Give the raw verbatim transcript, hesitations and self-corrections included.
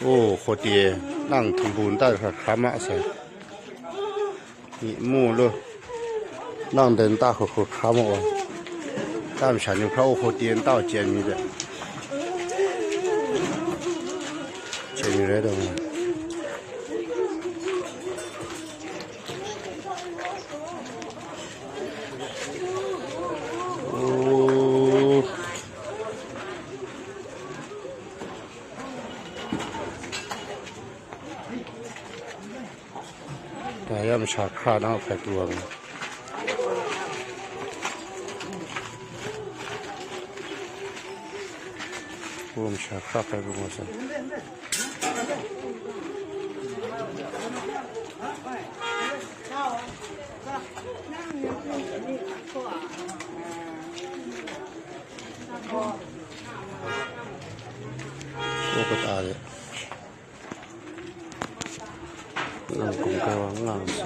O, hkawti e, nang htambu nta hkra hkra ma sai. Myi mu lu. Nang dai nta hkru hkru hkra ma wa. Nta masha ni hkra u, hkawti e nta chyen mi de. Chyen mi rai dau nga. O. Dai a masha hkra na hpai pru wa mu. Pru masha hkra hpai pru wa sai. Ko kata de. Nang kum kai wa ngang sa.